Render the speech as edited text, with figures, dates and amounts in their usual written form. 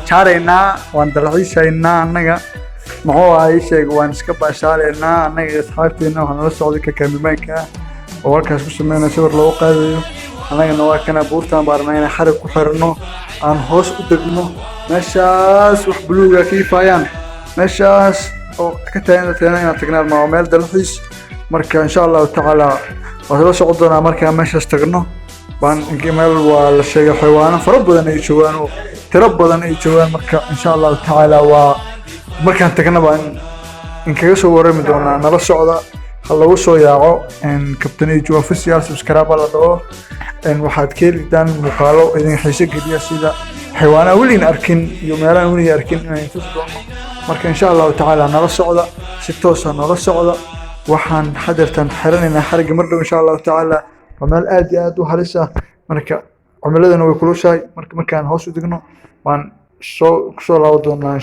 Tijaaraynaa, waan dalxiisaynaa annaga. Muxuu ahaa, ii sheeg, waan iska baashaalaynaa annaga iyo asxaabteena. Waxaa nala socday ka cameramanka ah oo halkaas ku sameynaya sawir loogu qaadayo. Annagana waa kana buurtaan baarnaa inaan xarig ku xirno, aan hoos u degno. Meeshaas wax buluuga ka ifaayaan, meeshaas oo ka taagan taagna inaan tagnaan ma waa meel dalxiis. Marka insha Allahu tacaala waan sala socon doonaa markaan meeshaas tagno. Baan meel waa la sheegay xayawaano fara badan ay joogaan oo tiro badan ay joogaan. Marka insha Allahu tacaala waa markaan tagna baan inkaga soo warami doonaa. Nala socda, ha lagu soo yaaco Captain H Official. Subscribe la dhaho. Waxaad ka helitaan muuqaalo idin xiiso geliya, sida xayawaanaha weligiin arkin iyo meelahan weligii arkin inaan tusi doono. Marka insha Allahu tacaala nala socda, si toosa nala socda. Waxaan hadeertan xiranaynaa xarigga mar dhow insha Allahu tacaala. Waa meel aad iyo aad u halis ah. Marka cimiladana way kulushahay. Marka markaan hoos u degno waan soo kusoo laaban doonaa.